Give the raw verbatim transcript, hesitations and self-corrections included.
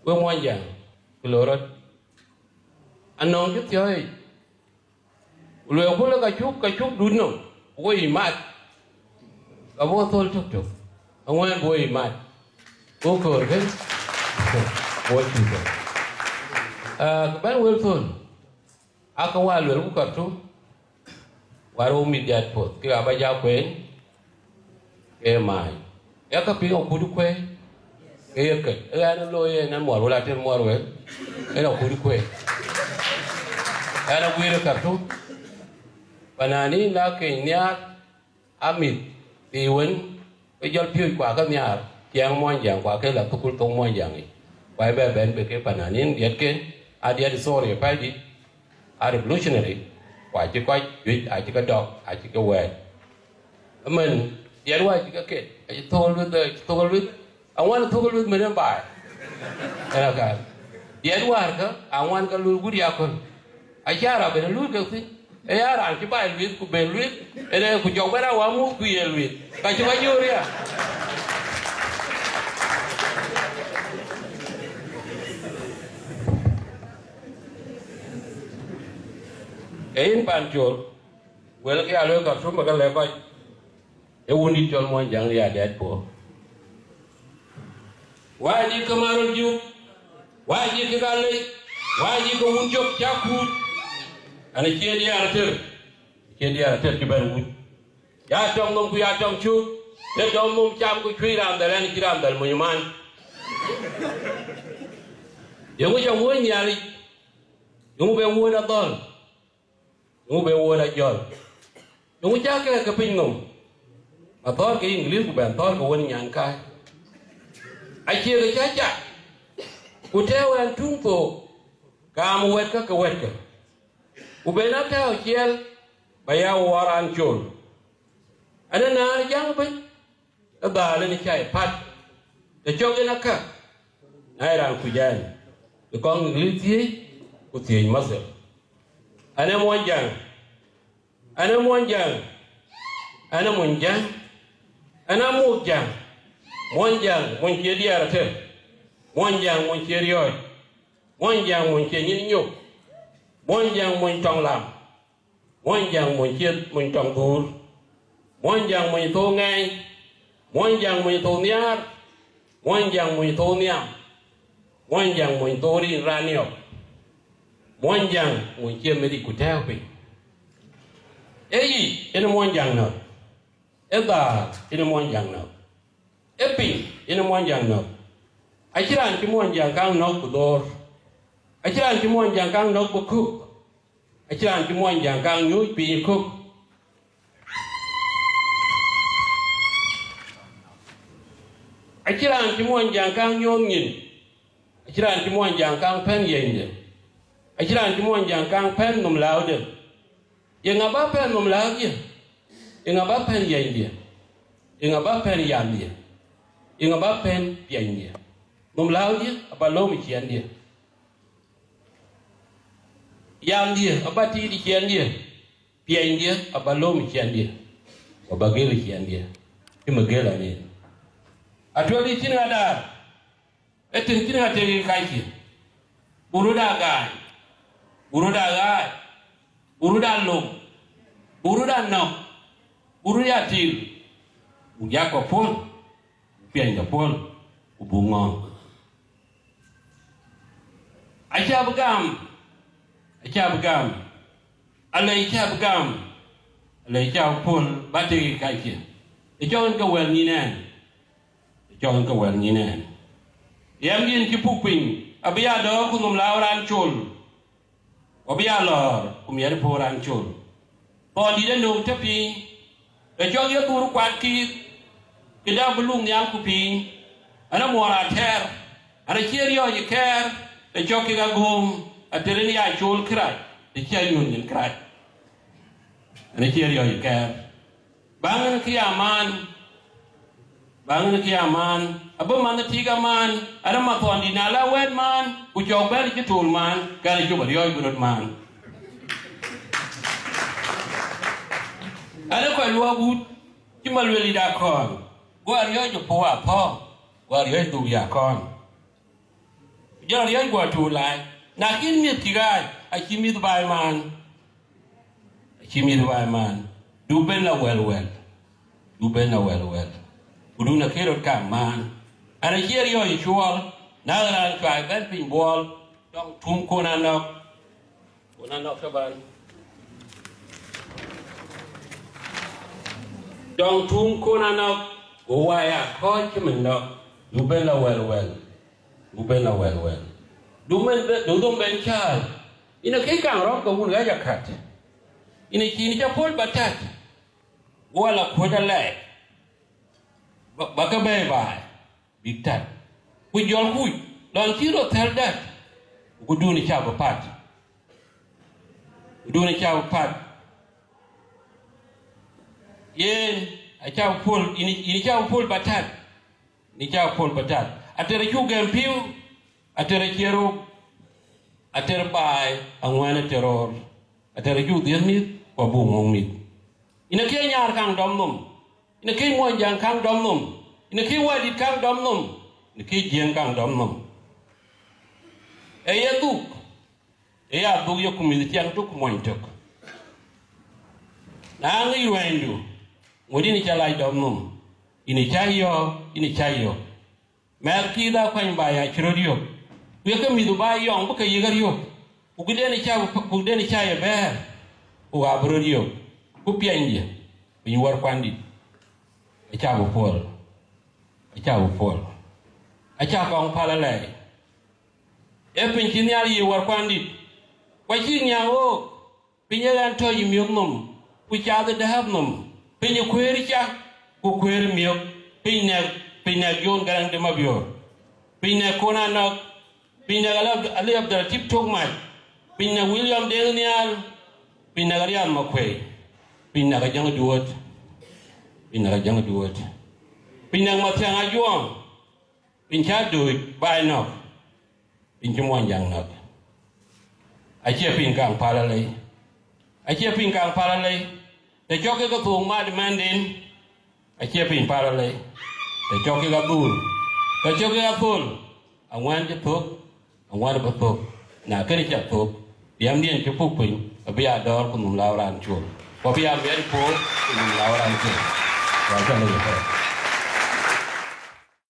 Wek Muɔnyjäŋ, kë loi rɔt, anɔŋ cï thiɔ̈ɔ̈c, ku lueel ku lë ka cuk, ka cuk dut nɔm, ku wo yic mat, ka bï wo thöl tök tök, aŋuɛ̈ɛ̈n bï wo yic mat, ku köör kën, wo cï thöl. Ah, kë bɛ̈n wël thöl, aa kë wäär luel ku Khartoum, wäär wo mïth diäär puɔ̈th, kek aa bä ja kueen, ke maai. Yak piŋ akut kuei, ke ye kët. Ë ɣɛn ë looi en, ɣɛn muɔr wël ater muɔr wël, en akut kuei. Ɣɛn aguiir ë Khartoum. Pananin la keny nhiaar, amit, thii wën, ke jɔl piööc kua ke nhiaar, ciɛɛŋ Muɔnyjäŋ, kua ke la thukul thoŋ Muɔnyjäŋ yic. Kua bɛ bɛ̈n bï ke pananin diɛtken, aa diɛt ë thori ë pɛ̈i dït, aa revolutionary, kua cï kɔc juëc, aa cï ke dɔk, aa cï ke wɛɛt. Ëmën, diɛt wä cï ke ket, acï thok lueth, acï thok lueth, aŋuan thok lueth mënë baai. Ëna ka, diɛt wäär kä, aŋuan ka lueth gut yaköl. Acie raan ben luui kek thïn, ee ya raan cï baai lueth ku ben lueth, ënë ku jɔk bɛ̈n a wä muth ku ye lueth, ka cï kɔc jör ya. Ee yïn pan col, wël kë ya lueel Khartoum ke lɛ̈k kɔc, ee wundït cɔl Muɔnyjäŋ ya dɛɛt puɔ̈u. Wä yï ke marol juk, wä yï ke galei, wä yï ke wun jök cä kuut. An, acie diɛɛr ater, acie diɛɛr ater cï bɛ̈n wut. Ya tɔŋ nɔm ku ya tɔŋ cuk, ke dɔm nɔm cam ku cuëc raan dhɛl, ɛn cï raan dhɛl mony man. Yeŋö ca wuöny Nhialic? Yeŋö be wuöny adhɔl? Yeŋö be wuöny ajɔl? Yeŋö ca kɛɛk ke piny nɔm? Athɔ̈r ke English ku bɛn thɔ̈r ke wën nyan kai. Acie ke ca cak, ku tɛ̈ɛ̈u ɛn tuŋ thook, kaam wɛ̈tkë ke wɛ̈tkë. Ku ben a tɛ̈ɛ̈u ciɛɛl, ba ya wɔ raan col. Ɛn ë nään jäŋ ëbën, ë dhaal en cä ye pat, të cɔk en akäk, na ye raan kuc ɛn, bï kɔŋ English thiëëc, ku thiëëc Mathir. Ɛn ee Muɔnyjäŋ, ɛn ee Muɔnyjäŋ, ɛn ee Muɔnyjäŋ, ɛn aa Muɔnyjäŋ, Muɔnyjäŋ mony cie diɛɛr ater, Muɔnyjäŋ mony cie riɔ̈ɔ̈c, Muɔnyjäŋ mony cie nyin nyop, Muɔnyjäŋ mony tɔŋ lam, Muɔnyjäŋ mony cieth mony tɔŋ dhuur, Muɔnyjäŋ mony thou ŋɛɛny, Muɔnyjäŋ mony thou nhiaar, Muɔnyjäŋ mony thou nhiam, Muɔnyjäŋ mony thou rin raan niɔp, Muɔnyjäŋ mony cie medic ku tɛ̈ɛ̈u piny. Ee yic en Muɔnyjäŋ nɔ̈k, ee dhaar en Muɔnyjäŋ nɔ̈k, ee piny en Muɔnyjäŋ nɔ̈k. Acïn raan cï Muɔnyjäŋ kaŋ nɔ̈k ku dhoor, acïn raan cï Muɔnyjäŋ kaŋ nɔ̈k bï kök, acïn raan cï Muɔnyjäŋ kaŋ nyuc piny kök. Acïn raan cï Muɔnyjäŋ kaŋ nyuɔ̈th nyin, acïn raan cï Muɔnyjäŋ kaŋ pɛ̈n yiɛnyde, acïn raan cï Muɔnyjäŋ kaŋ pɛ̈n nɔm lääude. Yeŋa bä pɛ̈n nɔm lääudiɛ̈? Yeŋa bä pɛ̈n yiɛnydiɛ̈? Yeŋa bä pɛ̈n yamdiɛ̈? Yeŋa bä pɛ̈n piɛnydiɛ̈? Nɔm lääudiɛ̈ aba lööm ë ciɛɛndiɛ̈. Yamdiɛ̈ aba tiit ë ciɛɛndiɛ̈, piɛnydiɛ̈ aba lööm ë ciɛɛndiɛ̈, ku aba gël ë ciɛɛndiɛ̈, cï më gël anin. Atuɔ̈l dït cïn ŋa daar, ee tïŋ cïn ŋa tek ë kackï, buk röt aa gaany, buk röt aa ɣaac, buk röt aa lom, buk röt aa nɔ̈k, buk röt aa til, buk yak kɔ̈k puɔ̈l, buk piɛnykë puɔ̈l, ku buk ŋɔ̈ɔ̈ŋ. Acä bï gam, acä bï gam, alɛc cä bï gam, alɛc cä puɔ̈l bä tek ë kackï. Ë cɔk en ke wɛ̈l nyin ɛn, ë cɔk en ke wɛ̈l nyin ɛn. Riɛmdiɛn cï puk piny abï ya dɔ̈ɔ̈r ku nɔm lääu raan col, ku abï ya lɔ̈ɔ̈r ku miɛt ë puɔ̈u raan col. Thɔn dït ë nöök tëpiny, të cɔk ye dhuur kuat kiith, këdë abï luk nhial ku piny? Ɛn amuɔɔr atɛ̈ɛ̈r, ɛn acie riɔ̈ɔ̈c ë kɛɛr, të cɔk kek agööm, ater en ya cool kërac, të cï anyuɔ̈th nyin kërac. Ɛn acie riɔ̈ɔ̈c ë kɛɛr. Bäŋ en kë ya maan, bäŋ en kë ya maan, abï manh ë tik amaan, ɛn amathɔn dït na la wɛ̈ɛ̈t maan, ku cɔk bɛ̈n cï tool maan, kɛn acuk ariɔ̈ɔ̈c bï röt maan. Ɛn ë kɔc luɔk wut, cï ma lueel yït akɔ̈ɔ̈n, guɔ riɔ̈ɔ̈c ë puɔ̈u athɔ̈ɔ̈ŋ, guɔ riɔ̈ɔ̈c dhuk ya kɔ̈ɔ̈n. Ku Jɔl riɔ̈c guɔ tuur laai. Na kïn mïth cï ɣaac, acï mïth baai maan. Acï mïth baai maan. Du ben la wɛl wɛl. Du ben la wɛl wɛl. Ku dun akë rot kam maan. An acie riɔ̈c cuɔl. Na raan cuai bɛ̈n piny buɔl. Dɔŋ tum kon anɔk. Kon anɔk ke ban. Dɔŋ tum kon anɔk. Go wai a kɔc cï min dɔk. Du ben la wɛl wɛl. Du ben la wɛl wɛl. Du men be, du dhom ben cääl. Ina ke kaŋ rɔ̈m ke wun ɣɛc akat. Ina cin ca puɔl ba tat. Wala kuɔc alɛɛc. Ba, ba ke bɛ̈ɛ̈i baai. Bïk tat. Ku jɔl kuc, lɔn cï rɔt thɛl dɛ̈t. Ku dun ca bï pat. Ku dun ca bï pat. Yen, aca puɔl, ini, ini ca puɔl ba tat. Ni ca puɔl ba tat. Ater acuk gɛm piu, ater acie rok, ater baai, aŋuɛ̈n ater rɔɔr. Ater acuk dhiëth mïth, ku abuk ŋɔ̈ŋ mïth. Ina ke nyaar kaŋ dɔm nhom. Ina ke muɔnyjäŋ kaŋ dɔm nhom. Ina ke wädït kaŋ dɔm nhom. Ina ke jiëŋ kaŋ dɔm nhom. Ee ye dhuk, ee ya dhuk ye ku mïth tiɛŋ tök ku muɔny tök. Na ŋic ruɛɛnydu, ŋot ini ca lac dɔm nhom. Ini ca yɔ̈ɔ̈k, ini ca yɔ̈ɔ̈k. Mɛɛth kï dha kuany ba ya cï röt yök. Ku ye ke mïth ba yɔŋ bï ke yïk ariöp. Ku guden ca, ku guden ca ye bɛ̈ɛ̈r. Ku abï röt yök. Ku piɛnydië, piny wär kuandït. Aca bï puɔl. Aca bï puɔl. Aca kɔŋ päl alɛɛi. Ee piny cï nhial yï wär kuandït. Ku acïk nyaŋ ɣook. Piny ë ɣɛn tɔ̈c ë miök nhom, ku cath ë dääp nhom. Piny ë kuëër cak, ku kuëër miök. Piny nɛk, piny nɛk John Garang de Mabior. Piny nɛk Kon Anɔk. Piny nɛk Ali Abd-, Ali Abdel Tip Tok Mac. Piny nɛk William Deng Nhial. Piny nɛk Ariath Makuei. Piny nɛk Ajäŋ Duööt. Piny nɛk Ajäŋ Duööt. Piny nɛk Mathiaŋ Ajuɔŋ. Piny cä dööc baai nɔ̈k, piny cï muɔnyjäŋ nɔ̈k. Acie piny kaŋ päl alei, acie piny kaŋ päl alei. Të cɔk kek ke thook mat mɛnden, acie piny päl alei. Të cɔk kek adhur, të cɔk kek athol, aŋuɛ̈n cï thök, aŋuɛ̈n bï thök. Na kënë cä thök, riɛmdiɛn cï puk piny abï ya dɔ̈ɔ̈r ku nhom lääu raan col, ku abï ya miɛt puɔ̈u ku nhom lääu raan col. Wa cä lec ëpɛ̈n.